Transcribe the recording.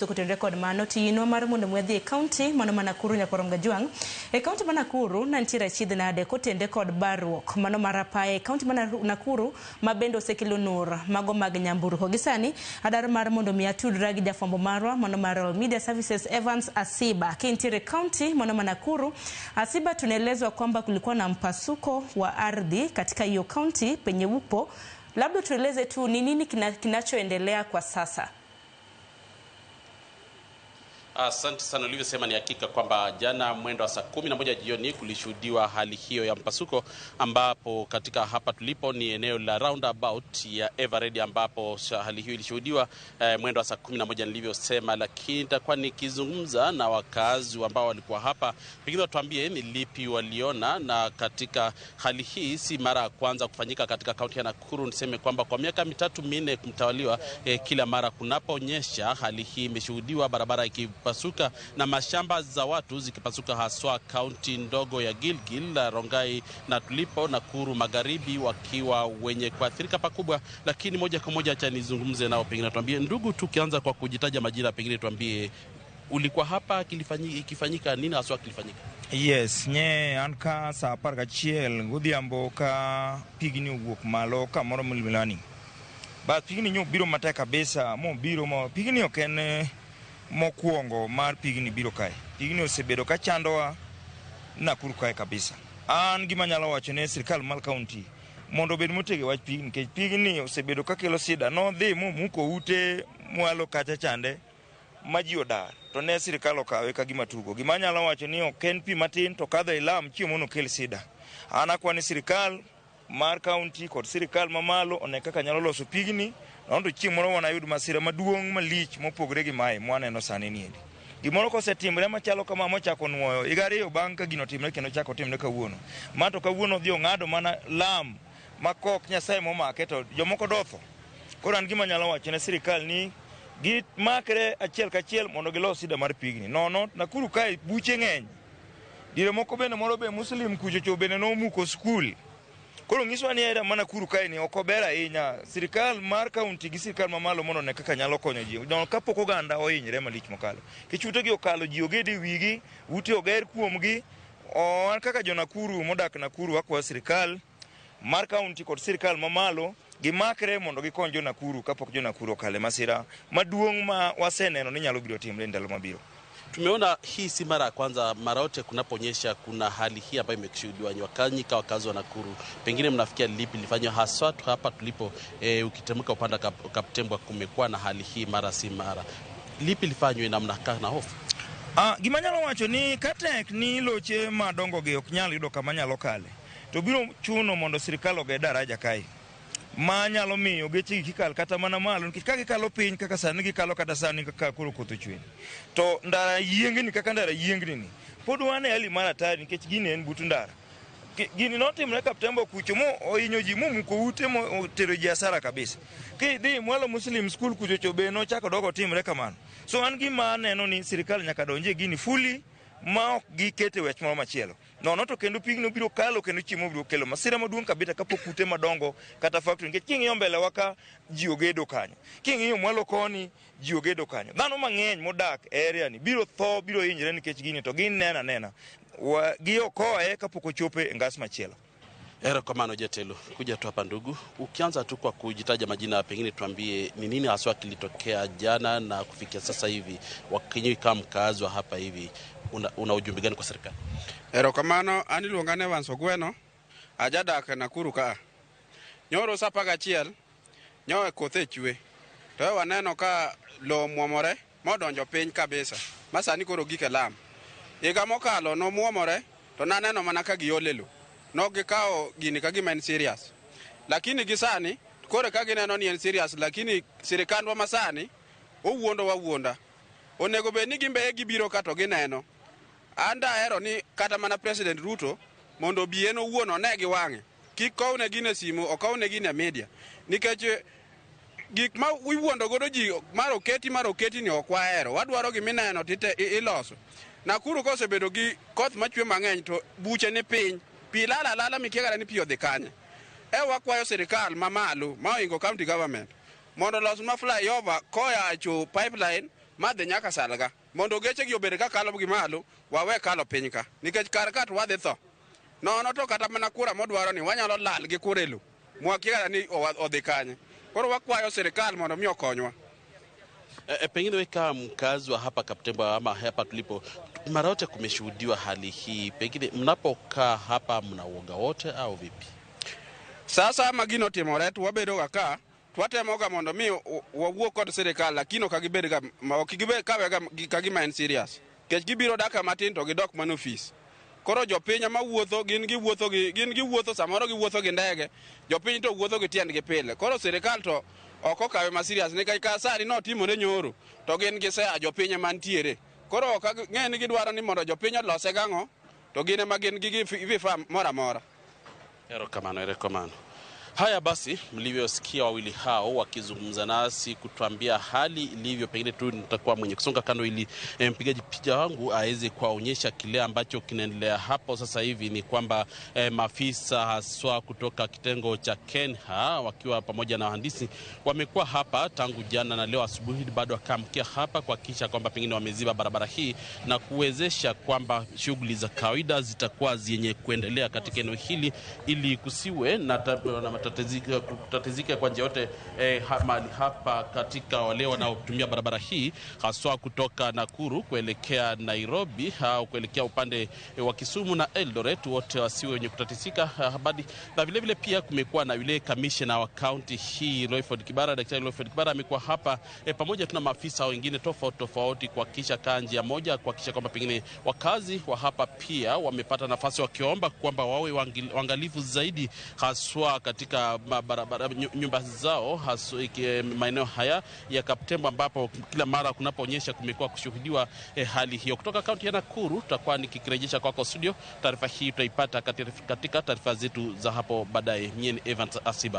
Kotenore kod mano, tiyinwa mar mondo mi wadhi e kaunti mano ma Nakuru Nyakorom Gajwang'. E kaunti ma Nakuru ne nitiere achiedh nade kotende kod barruok mano mar apaya e kaunti ma Nakuru ma bende osekelo nur mago mag nyamburko. Gi sani adwaro mar mondo mi atudra gi jafwambo marwa mano mar Royal Media Services Evans Asiba. Kintiere e kaunti mano ma Nakuru, Asiba, tunaelezwa kwamba kulikuwa na mpasuko wa ardhi katika hiyo kaunti penye upo. Labda tueleze tu ni nini kinachoendelea kwa sasa. Asante sana. Ulivyosema ni hakika kwamba jana mwendo wa saa 11 jioni kulishuhudiwa hali hiyo ya mpasuko, ambapo katika hapa tulipo ni eneo la roundabout ya Eveready ambapo hali hiyo ilishuhudiwa mwendo wa saa 11 nilivyosema, lakini nitakuwa nikizungumza na wakazi ambao walikuwa hapa, pengine watuambie ni lipi waliona. Na katika hali hii si mara ya kwanza kufanyika katika kaunti ya Nakuru. Niseme kwamba kwa miaka mitatu minne mtawaliwa, kila mara kunaponyesha hali hii imeshuhudiwa, barabara ikipasuka na mashamba za watu zikipasuka, haswa kaunti ndogo ya Gilgil, Rongai na tulipo Nakuru Magharibi wakiwa wenye kuathirika pakubwa. Lakini moja kwa moja acha nizungumze nao, pengine tuambie ndugu, tukianza kwa kujitaja majina, pengine tuambie ulikuwa hapa ikifanyika nini haswa kilifanyika? Yes, nye an ka sa 11 godhiambo ka pigni owuok malo kamoro milimilani. Ba pigni nyo biro matek kabisa, mo biro mo pigni ok en mokwongo mar pigni biro kae. Pigni osebedo ka chandowa Nakuru kae kabisa. An gima anyalo wacho ne sirkal mar kaunti mondo obed motego e wach pigni, nikech pigni osebedo ka kelo sida. Nodhi momuko ute mwalo kacha chande ma ji odar, to ne sirkal okawe ka gima tugo. Gima anyalo wacho ni ok en pi matin to kadho e lam chieng' mondo okel sida. An akwa ni sirkal mar kaunti kod sirkal mamalo one kaka nyalo loso pigni, nondo chieng' moro wanayud masira maduong' malich mopogore gi mae mwaneno sani niendi. Gimoro kosetimre machalo kama mochako nuoyo higa ariyo bang' ka gino otimre kendo chako timre kawuono. Ma to kawuono odhi ong'ado mana lam ma kok Nyasaye momake to jomoko dotho. Koro an gima anyalo wacho ne sirkal ni gimakre achiel kachiel mondo gilos sida mar pigni. Nono Nakuru kae buche ng'eny. Dire moko bende moro be Muslim kuchocho bende nomuko skul. Koro nyiswa ni area ma Nakuru kae ni ok ober ahinya. Sirkal mar kaunti gi sirkal mamalo mondo one kaka nyalo konyo ji. No, kapok oganda ohinyre malich mokalo. Nikech utegi okalo ji ogedo e wigi, ute oger kuomgi. Wan kaka jo Nakuru modak Nakuru wakwayo sirkal mar kaunti kod sirkal mamalo gimakre mondo gikony jo Nakuru kapok jo Nakuru okale masira maduong' ma waseneno ni nyalo biro timre ndalo mabiro. Tumeona hii si mara ya kwanza, mara yote kunaponyesha kuna hali hii ambayo imeshuhudiwa. Nywakanyi kama wakazi wa Nakuru, pengine mnafikia lipi lifanywa haswa tu hapa tulipo? Ukitemka upande Kaptembwa kumekuwa na hali hii mara si mara, lipi lifanywe na mnakaa na hofu? Gima nyalo wacho ni katek ni loche madongo gi ok nyal yudo kama nyalo kale, to biro chuno mondo sirkal oger daraja kae ma nyalo miyo geche gi kikal kata mana malo, nikech ka gikalo piny kaka sani gikalo kata sani kaka koro koth ochwe to ndara yiengni kaka ndara yiengni ni pod wan e hali mar hatari, nikech gini en but ndara. Gini notimre Kaptembo kucho mo ohinyo ji momuko ute motero ji hasara kabisa. Kidhi mwalo Muslim school kucho cho be nochako dogo timre kamano. So an gima aneno ni sirkal nyaka donje gini fully ma ok gikete wach moro machielo. Nono to kendo pigno biro kalo kendo chiemo biro kelo masira maduong' kabisa kapok ute madongo kata factory, nikech king'iyo mbele wa ka ji ogedo kanyo, king'iyo mwalo koni ji ogedo kanyo, dhano mang'eny modak e area ni biro tho, biro hinyre nikech gini to gin nena nena giokoe kapok ochopo e ngas machielo. Erokamano jatelo. Kuja tu hapa ndugu, ukianza tu kwa kujitaja majina, pengine tuambie ni nini haswa kilitokea jana na kufikia sasa hivi, wakinyi kama mkazi wa hapa hivi, una ujumbe gani kwa serikali? Erokamano, an iluonga ni Evans Ogweno, ajadak Nakuru ka. Nyoro sa 11, nyowe koth e chwe. To e waneno ka lowo muomore modonjo piny kabisa, ma sani koro gik e lam. Higa mokalo nomuomore, to naneno mana ka giole lowo. Nok gikawo gini ka gima en serious. Lakini gi sani, koro ka gineno ni en serious, lakini sirikandwa masani owuondowa wuonda. Onego bed ni gimbe gibiro ka to gineno. An dahero ni kata mana President Ruto mondo obi en owuon one gi wang'e. Kik kowne gini e simu, okowne gini e media. Nikech gik ma iwuondo godo ji mar oketi ni ok wahero. Wadwaro gimineno to iloso. Nakuru kosebedo gi koth machwe mang'eny to buche ni piny. Pi lal alala mikia kata ni pi odhi kanye. E wakwayo sirikal mamalo ma oingo county government mondo olos ma flyover koya cho pipeline Madhi nyaka Salga mondo geche gi obed ka kalo gi malo, wawe kalo piny ka, nikech kar ka to wadhi tho nono. To kata mana kura modwaro ni wanyalo lal gi kura e lo mwakia kata ni odhi kanye. Koro wakwayo sirikal mondo mi okonywa. Pengine wewe kama mkazi wa hapa Kaptembwa ama hapa tulipo, mara yote kumeshuhudiwa hali hii, pengine mnapokaa hapa mna uoga wote au vipi? Sasa ma gino otimore to wabedo ga ka twatemoga mondo mi wawuo kod sirikal, lakini ok gibed ga ok gibed kawe ga ka gima en serious, nikech gibiro daka matin to gidok mana ofis. Koro jopiny ema wuotho, gin giwuotho gi gin giwuotho, samoro giwuotho gi ndege, jopiny to wuotho gi tiendgi pile. Koro sirikal to ok okawe ma serious, nikech ka sani notimore nyoro to gin gisea jopiny ema ntiere. Koro ok ng'e ni gidwaro ni mondo jopiny olose gang'o to gin ema gin gi vifaa moro amora. Erokamano, erokamano. Haya basi, mlivyosikia wawili hao wakizungumza nasi kutuambia hali ilivyo, pengine tu nitakuwa mwenye kusonga kando ili mpigaji picha wangu aweze kuwaonyesha kile ambacho kinaendelea hapo sasa hivi. Ni kwamba maafisa haswa kutoka kitengo cha KENHA wakiwa pamoja na wahandisi wamekuwa hapa tangu jana na leo asubuhi bado wakaamkia hapa kuhakikisha kwamba pengine wameziba barabara hii na kuwezesha kwamba shughuli za kawaida zitakuwa zenye kuendelea katika eneo hili ili kusiwe na kutatizika kwa njia yote mahali hapa katika wale wanaotumia barabara hii haswa kutoka Nakuru kuelekea Nairobi au kuelekea upande wa Kisumu na Eldoret, wote wasiwe wenye kutatizika habari. Na vile vile pia kumekuwa na yule kamishna wa kaunti hii Royford Kibara, Daktari Royford Kibara amekuwa hapa pamoja tuna maafisa wengine tofauti tofauti kuhakikisha kaa njia moja, kuhakikisha kwamba pengine wakazi wa hapa pia wamepata nafasi, wakiomba kwamba wawe waangalifu zaidi haswa katika barabara nyumba zao haswa maeneo haya ya Kaptembwa ambapo kila mara kunapoonyesha kumekuwa kushuhudiwa hali hiyo. Kutoka kaunti ya Nakuru tutakuwa nikikirejesha kwako studio. Taarifa hii tutaipata katika taarifa zetu za hapo baadaye. Mie ni Evans Asiba.